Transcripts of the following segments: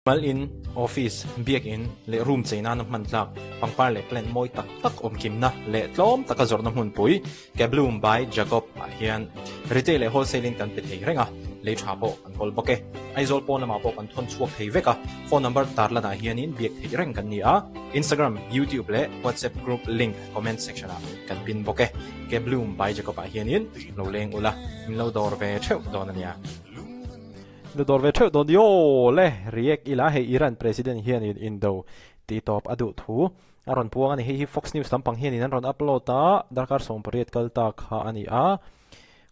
Mal in, office, biakin leh room chei nana hman tlak pangpar leh plant mawi tak tak awmkimna leh tlawm taka zawrhna hmunpui Kebloom by Jacob ah hian retail leh wholesale in kan pe thei reng a, lei tha pawh kan kawl bawk e. Aizawl pawn lamah pawh kan thawn chhuak thei vek a, phone number tarlan ah hianin biak theih reng kan ni a, Instagram, YouTube leh WhatsApp group link comment section ah kan pin bawk e. Kebloom by Jacob ah hianin lo leng ula, min lo dawr ve theuh dawn a nia. Lo dawr ve theuh dawn ni aw le, react ila hei Iran president hianin indo tih tawp a duh thu a rawn puang a ni. Hei hi Fox News lampang hianin an rawn upload a, darkar 18 kal ta kha a ni a,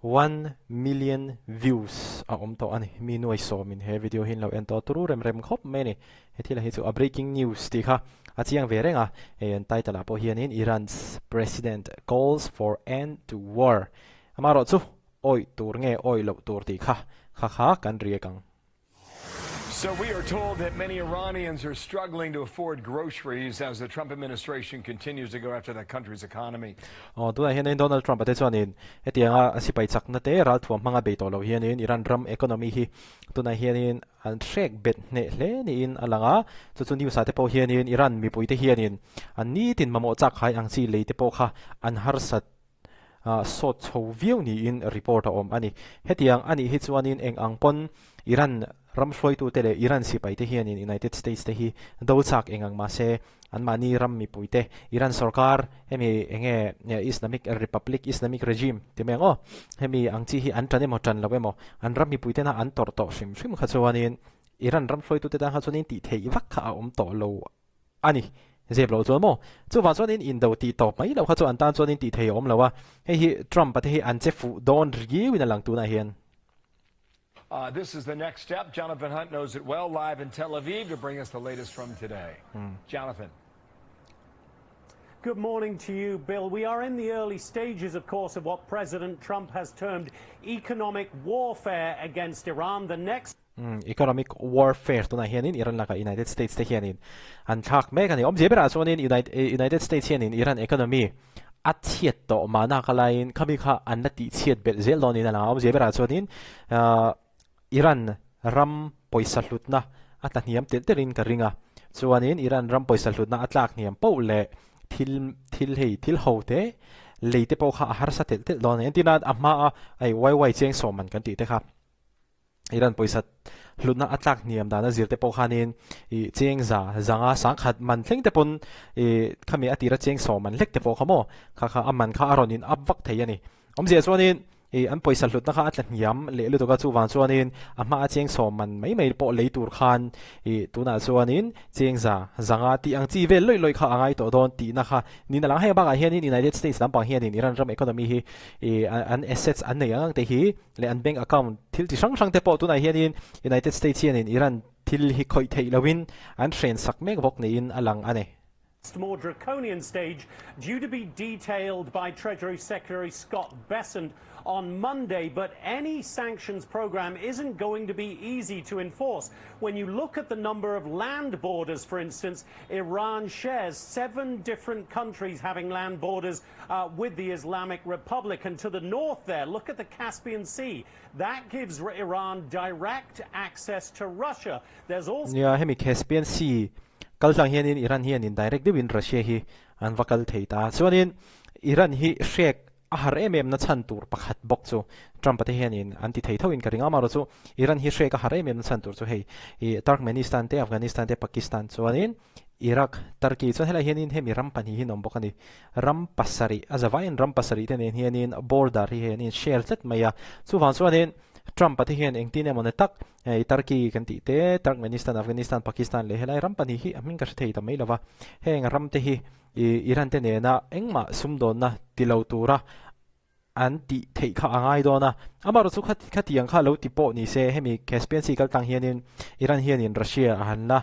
1 million views a awm tawh a ni. Mi nuai sawmin he video hi an lo en tawh turu rem rem khawp mai a ni. He thil hi chu a breaking news tih kha a chiang ve reng a, hei an title ah pawh hianin Iran's president calls for end to war. Amaherawhchu Awih tur nge awih loh tur tih kha kha kha kan riak ang. So we are told that many Iranians are struggling to afford groceries as the Trump administration continues to go after that country's economy. Aw, tunah hianin Donald Trump-a te chuanin hetianga sipai chakna te ralthuam hmanga bei tawh loh hianin Iran ram economy hi tunah hianin an hrek bet hneh hle niin a lang a, chu chu news ah te pawh hianin Iran mipuite hianin an nitin mamawh chak khai ang chi lei te pawh kha an harsat sawt chho viau niin report a awm a ni. Hetiang a nih hi chuanin eng ang pawn Iran ram hruaitute leh Iran sipaite hianin United States te hi do chak eng ang mahse anmahni ram mipuite Iran sorkar hemi enge Islamic Republic, Islamic regime ti mai ang aw, hemi ang chi hi an tan emaw tan lo emaw an ram mipuitena an tawrh tawh hrim hrim kha chuanin Iran ram hruaitute tan kha chuanin tih theih vak kha a awm tawh lo a ni. Zep loh chuan maw? Chuvang chuan in indo tih tawp mai loh kha chu an tan chuan in tih thei a awm lo a. Hei hi Trump-a te hi an che fuh dawn riau in a lang tunah hian. This is the next step. Jonathan Hunt knows it well live in Tel Aviv to bring us the latest from today. Jonathan. Good morning to you, Bill. We are in the early stages, of course, of what President Trump has termed economic warfare against Iran. The next Economic warfare tunah hianin Iran lakah United States te hianin an thlak mek a ni. Awmzia berah chuanin United States hianin Iran economy a chhiat tawh mahna ka laiin khami kha an la tih chhiat belh zel dawn niin a lang a. Awmzia berah chuanin Iran ram pawisa hlutna a tla hniam telh telhin ka ring a. Chuanin Iran ram pawisa hlutna a tlak hniam poh leh thil thil hei thil ho te lei te pawh kha a harsa telh telh dawn a ni. Entirnan a hmaa hei YY cheng sawm man kan tih te kha. Iran pawisa hlutna a tlak hniam dan a zir te pawh khanin ih cheng za zanga sangkhat man thleng te pawn ih khami a tira cheng sawm man hlek te pawh kha maw kha kha a man kha a rawn in up vak thei a ni. Awmzia chuanin ih an pawisa hlutna kha a tla hniam leh lutuk a chuvang chuanin a hma a cheng sawm man mai mai pawh lei tur khan ih tunah chuanin cheng za zanga tih ang chi vel lawih lawih kha a ngai tawh dawn tihna kha niin a lang. Heng bakah hianin United States lampang hianin Iran ram economy hi ih an assets an nei ang ang te hi leh an bank account thil chi hrang hrang te pawh tunah hianin United States hianin Iran thil hi khawih theih loin an hren sak mek bawk niin a lang a ni. More draconian stage due to be detailed by Treasury Secretary Scott Bessent on Monday, but any sanctions program isn't going to be easy to enforce. When you look at the number of land borders, for instance, Iran shares seven different countries having land borders with the Islamic Republic. And to the north there, look at the Caspian Sea. That gives Iran direct access to Russia. There's also Nia, hemi Caspian Sea kal tlang hianin Iran hianin direct deuhin Russia hi an va kal thei ta. Chuanin Iran hi hrek a har em em na chhan tur pakhat bawk chu Trump-a te hianin an ti thei thoin ka ring a, amaherawhchu chu Iran hi hrek a har em em na chhan tur chu hei ih Turkmenistan te, Afghanistan te, Pakistan chuanin Iraq, Turkey chuan helai hianin hemi ram pahnih hi an awm bawk a ni. Ram pasarih, a zavaiin ram pasarih te nen hianin border hi hei an in share tlat mai a. Chuvang chuanin Trump-a te hian engtin emaw ni tak hei Turkey kan tih te, Turkmenistan, Afghanistan, Pakistan leh helai ram pahnih hi a hming ka hre thei ta mai lo va. Heng ram te hi ih Iran te nena engmah sumdawnna ti lo tura an tih theih kha a ngai dawn a. Amaherawhchu kha khatiang kha lo ti pawh ni se hemi Caspian Sea kal tlang hianin Iran hianin Russia a han la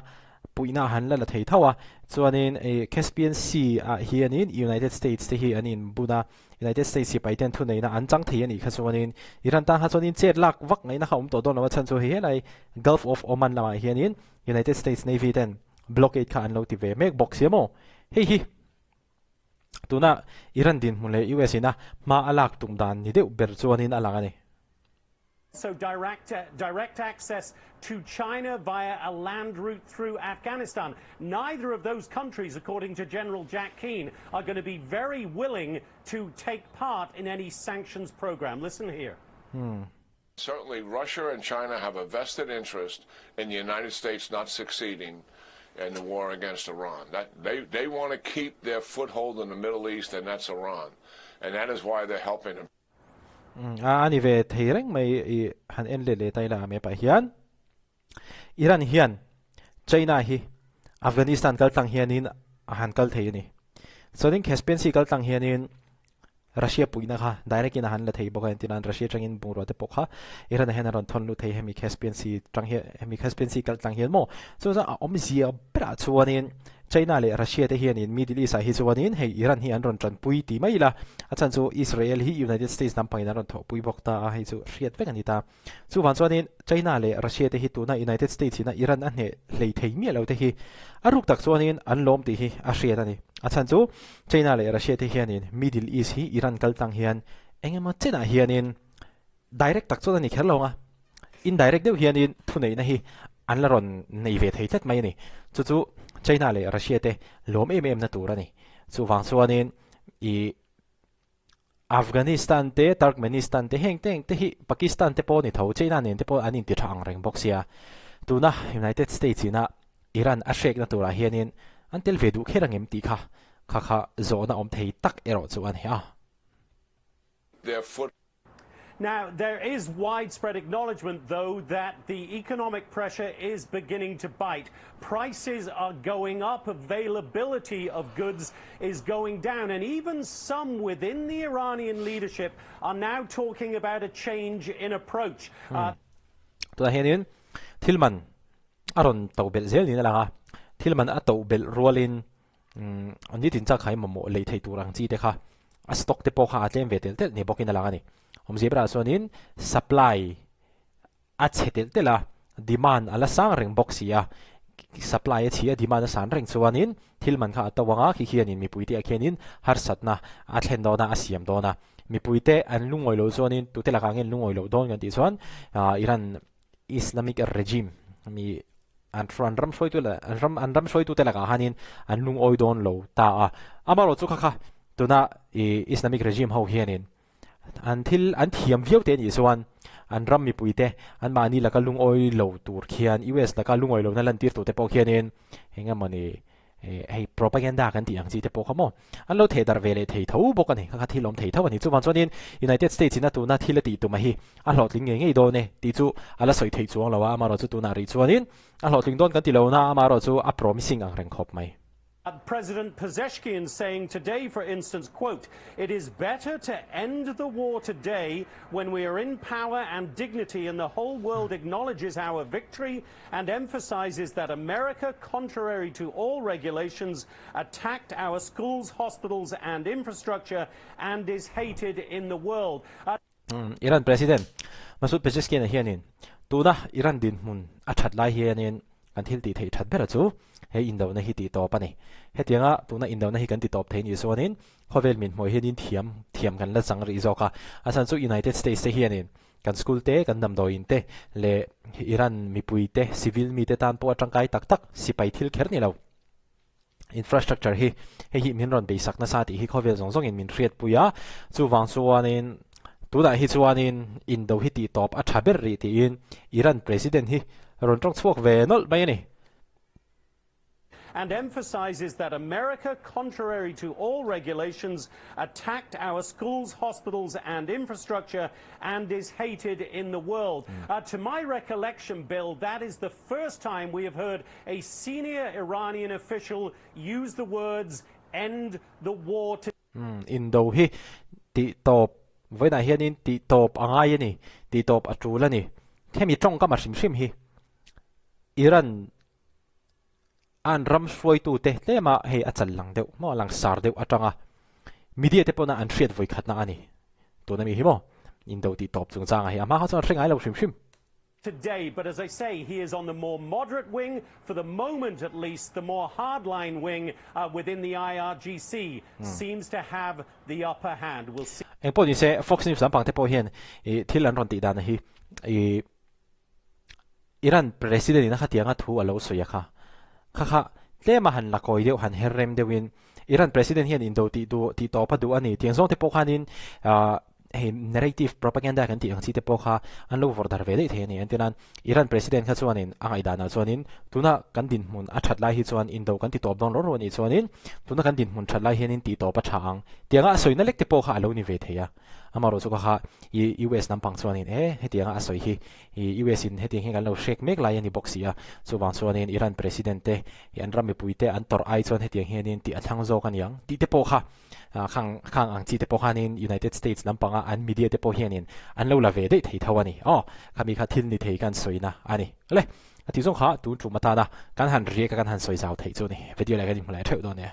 puihna a han la la thei tho a. Chuanin ih Caspian Sea ah hianin United States te hi an inbun a, United States sipai ten thuneihna an chang thei a nih kha chuanin Iran tan kha chuanin chet lak vak ngaihna kha awm tawh dawn lo a chhan chu hei helai Gulf of Oman lamah hianin United States Navy ten blockade kha an lo ti ve mek bawk sia maw? Hei hi tuna Iran dinhmun leh US ina hma a lak tum dan ni deuh ber chuanin a lang a ni. So direct, direct access to China via a land route through Afghanistan. Neither of those countries, according to General Jack Keane, are going to be very willing to take part in any sanctions program. Listen here. Certainly, Russia and China have a vested interest in the United States not succeeding in the war against Iran. That they, they want to keep their foothold in the Middle East, and that's Iran. And that is why they're helping them. A ni ve thei reng mai i han en leh leh ta ila a map ah hian Iran hian China hi Afghanistan kal tlang hianin a han kal thei a ni. Chuanin Caspian Sea kal tlang hianin Russia puihna kha direct in a han la thei bawk a, entirnan Russia atangin bungrua te pawh kha Iran ah hian a rawn thawn lut thei hemi Caspian Sea tang hian hemi Caspian Sea kal tlang hian maw. Chu chuan a awmzia berah chuanin China leh Russia te hianin Middle East ah hi chuanin hei Iran hi an rawn tanpui ti mai ila, a chhan chu Israel hi United States lampangin an rawn thawhpui bawk ta a, hei chu hriat vek a ni ta. Chuvang chuanin China leh Russia te hi tuna United States ina Iran a hneh hlei thei miah lo te hi a ruk tak chuanin an lawm tih hi a hriat a ni. A chhan chu China leh Russia te hianin Middle East hi Iran kal tlang hian engemaw chenah hianin direct tak chuan a ni kher lo ang a, indirect deuh hianin thuneihna hi an la rawn nei ve thei tlat mai a ni. Chu chu China leh Russia te lawm em em na tur a ni. Chuvang chuanin ih Afghanistan te, Turkmenistan te heng te heng te hi Pakistan te pawh a ni tho, China nen te pawh an inti tha ang reng bawk sia. Tuna United States ina Iran a hrekna turah hianin an tel ve duh kher ang em tih kha kha kha zawhna awm thei tak erawh chu a ni a. Their foot. Now, there is widespread acknowledgement, though, that the economic pressure is beginning to bite. Prices are going up, availability of goods is going down, and even some within the Iranian leadership are now talking about a change in approach. Hmm. Tunah hianin thil man a rawn to belh zel niin a lang a, thil man a to belh rualin Umm nitin chak khai mamawh lei thei tur ang chi te kha a stock te pawh kha a tlem ve telh telh ni bawkin a lang a ni. Awmzia berah chuanin supply a chhe telh telh a, demand a la sang reng bawk si a, supply a chhi a demand a san reng chuanin thil man kha a to ang a, khi khianin mipuite ah khianin harsatna a thlen dawn a, a siam dawn a. Mipuite an lungawi loh chuanin tute lakah nge an lungawi loh dawn kan tih chuan Iran Islamic regime mi an an ram hruaitu leh an ram an ram hruaitute lakah hanin an lungawi dawn lo ta a. Amaherawh chu kha kha tuna ih Islamic regime ho hianin an thil an thiam viau te anih chuan an ram mipuite anmahni laka lungawi lo tur khian US laka lungawi lohna lantir turte pawh khianin eng emawni Hei propaganda kan tih ang chi te pawh kha maw an lo theh darh ve leh thei tho bawk a ni, kha kha thil awm thei tho a ni. Chuvang chuanin United States in a tuna thil a tih tum a hi a hlawhtling ngei ngei dawn e tih chu a la sawi theih chuang lo a, amaherawh chu tunah rih chuanin a hlawhtling dawn kan ti lo na, amaherawh chu a promising ang reng khawp mai. President Pezeshkian saying today, for instance, quote, It is better to end the war today when we are in power and dignity and the whole world acknowledges our victory and emphasizes that America, contrary to all regulations, attacked our schools, hospitals and infrastructure and is hated in the world. Iran President Masoud Pezeshkian-a hianin tuna Iran dinhmun a that lai hianin kan thil tih theih that bera chu he indona hi tih tawp a ni. Hetianga tuna indona hi kan ti tawp thei nih chuanin khawvel min hmuai hianin thiam thiam kan la chang rih zawk a. A chhan chu United States te hianin Kan school te, kan damdawiin te leh Iran mipui te, civil mite tan pawh a tangkai tak tak sipai thil kher ni lo. Infrastructure hi hei hi min rawn beisak nasa tih hi khawvel zawng zawngin min hriatpui a, chuvang chuanin tunah hi chuanin indo hi tihtawp a tha ber rih tiin Iran President hi rawn tawng chhuak ve nawlh mai a ni. And emphasizes that America, contrary to all regulations, attacked our schools, hospitals and infrastructure and is hated in the world. Mm. to my recollection, Bill, that is the first time we have heard a senior Iranian official use the words end the war to Mm, indo hi ti tawp vawiinah hianin ti tawp a ngai a ni, ti tawp a tul a ni. Hemi tawngkam a hrim hrim hi Iran An ram hruaitute tlema hei a chal lang deuh maw, a lang sar deuh atanga media te pawhna an hriat vawi khatna a ni. Tuna mi hi maw indo tih tawp chungchanga hi a hma kha chuan a hre ngai lo hrim hrim. Today. But as I say, he is on the more moderate wing, for the moment at least, the more hardline wing uh, within the IRGC mm. seems to have the upper hand. We'll see. Eng pawh nise Fox News lampang te pawh hian i thil an rawn tih dan hi i Iran president in a khatianga thu a lo sawi a kha kha kha tlema han la kawi deuh han her rem deuhin Iran president hian indo tih duh tih tawp a duh a ni tiang zawng te pawh khanin hei narrative propaganda kan tih ang chi te pawh kha an lo vawrh dar ve daih thei a ni. Entirnan Iran president kha chuanin a ngaihdanah chuanin tuna kan dinhmun a that lai hi chuan indo kan ti tawp dawn rawh rawh a nih chuanin tuna kan dinhmun that lai hianin tih tawp a tha ang tianga a sawina lek te pawh kha a lo ni ve thei a. Amaherawhchu kha kha i US lampang chuanin e hetianga a sawi hi i US in hetiang hi kan lo hrek mek lai a ni bawk si a, chuvang chuanin Iran president te i an ram mipui te an tawrh ai chuan hetiang hianin tih a thlang zawk a niang tih te pawh kha Khang khang ang chi te pawh khanin United States lampanga an media te pawh hianin an lo la ve daih thei tho a ni. Aw, khami kha thil ni thei kan sawina a ni. Le, a tih zawng kha tun tum atana kan han riak a kan han sawi zau theih chu a ni. Video leh kan inhmu leh theuh dawn nia.